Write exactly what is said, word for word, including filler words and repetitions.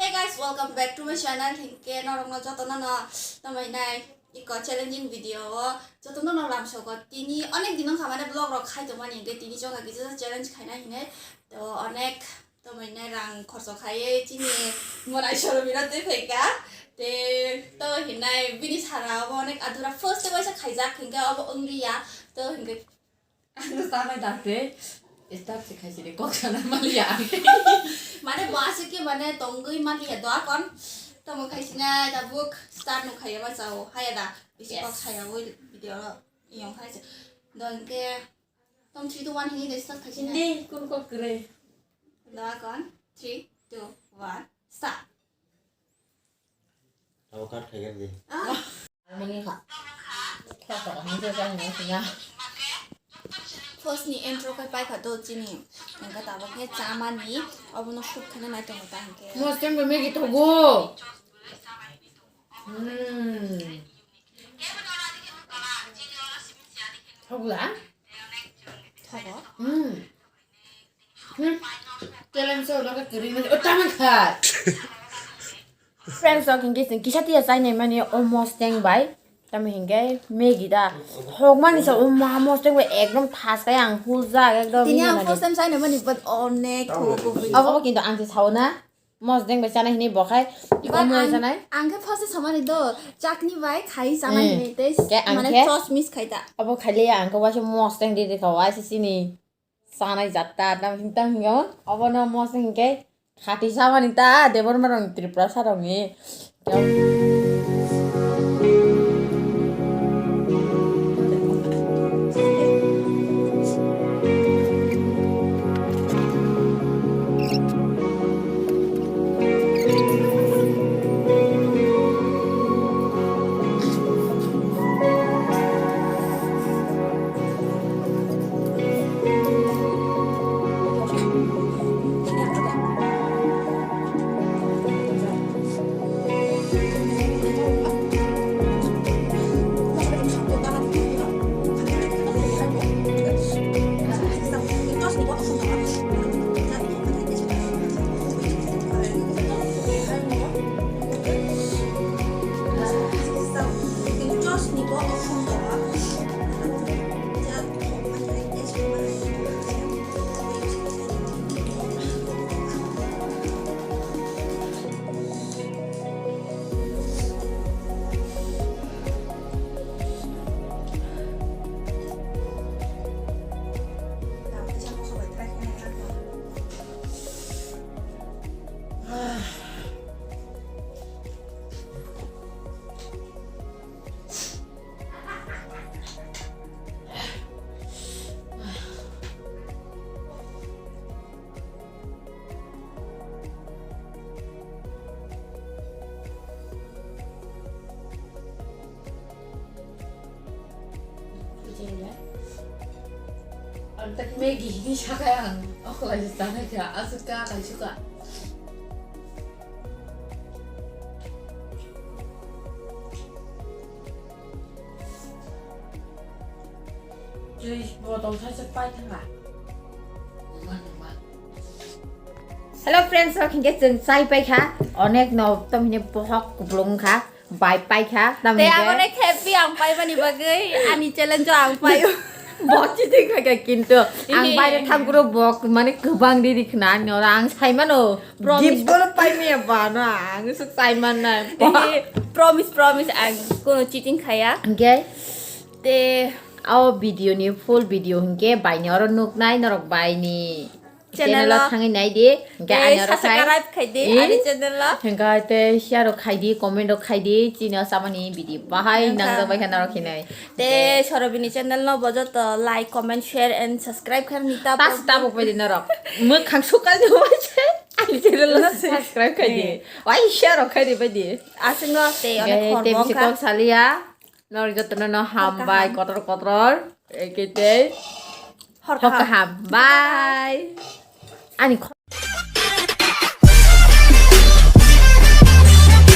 Hey guys, welcome back to my channel. Hinkhe norokno jotono no tamai nai iko challenging video o jotono no lamsogo. Tini onek din wngkha mane vlog rok khai tongmani, hinkhe tini chwngkha kisa challenge khaina hinwi to onek tamai nai rang khorcho khaiwi chini monai soromino twi phaikha. Te to hinai bini sara obo onek adura first time waisa khaijak, hinkhe obo wngliya. To hinkhe Ano samai dakte, start se khaisini kok sana maliya ang. Mane bo aswk khe mane tongwi maliya do akon. Tamo khaisina tabuk start no khaiya ba chao. Haya da. Bisi kok Yes. Khaiya bo video ro. Iyong khaise. Don ke tom three, two, one hini de start khaisina. Hindi kun kok kre. Do akon. Three, two, one, start. Tabo cut khaikhe di. Ah. Mani kha. Kha kha, mani kha, mani kha. First ni intro khai pai kha do chini. Engka tabo khe chamani, obono shoot khana nai tongo ta hinkhe. Mo stem bo megi togo. Hmm. Thogla? Hmm. Hmm. Challenge o logo kiri ni. O, taman kha. Friends, rok hinkhe chwng kisa tiya chainai mani o mosteng bai. Tamo hinkhe Maggi da. Hok mani sa o ma mosteng bai ekdom thas kai ang hujak ekdom. Tini ang first time chainai mani, but onek thok kubui. Abo kintu ang se sao na. Mosteng bai chanai hinwi bo khai. Iko mui chanai. Ang khe first samani do, chutney bai khai chanai hinwi tei mane chos mis khai ta. Abo khailiya ang khe waisa mosteng di di kha waisa chini. Chanai jatta tam hintam hingo. Obo no mosteng hinkhe khati samani ta Debbarma rong Tripura sa rong ni. Ang tak Maggi hini sakai ang, aku lagi sana kya, asuk ka, kaisuka. Twi botol saisa pai thanga. Numa, numa. Hello friends, rok hinkhe chwng chai pai kha. Onek no tom hine bohok kuplung kha. Bai pai kha. Tam Tei hinkhe abo ne khepi ang pai mani bagwi ani challenge o ang pai. Bok cheating khai kha kintu. Ang Ehe. Bai de thangkuro bok mane kwbang riri khna ani ora ang sai mano. Promise. Gift bolo pai maya ba no ang suk sai man nai. Ehe, promise, promise, ang kono cheating khaya. Hinkhe Te o video ni full video hinkhe bai ni oro nuknai norok bai ni channel o thangwi nai di. Hinkhe ani oro khai subscribe khai di ani channel o. Hinkhe te share rok khai di, comment rok khai di, chini o samani video bahai nang jak bai kha norok hinai. Te Sorobini channel no bo joto like, comment, share and subscribe khai ni ta. Tas tabuk bai di norok. Mwkhang sukal ni bai se ani channel no subscribe khai di. Wai share rok khai di bai di. Aswk no te onek khor bong kha. Kok saliya. Norok jotono no hambai kotor kotor. Eke tei hor kaham. Bye. Ani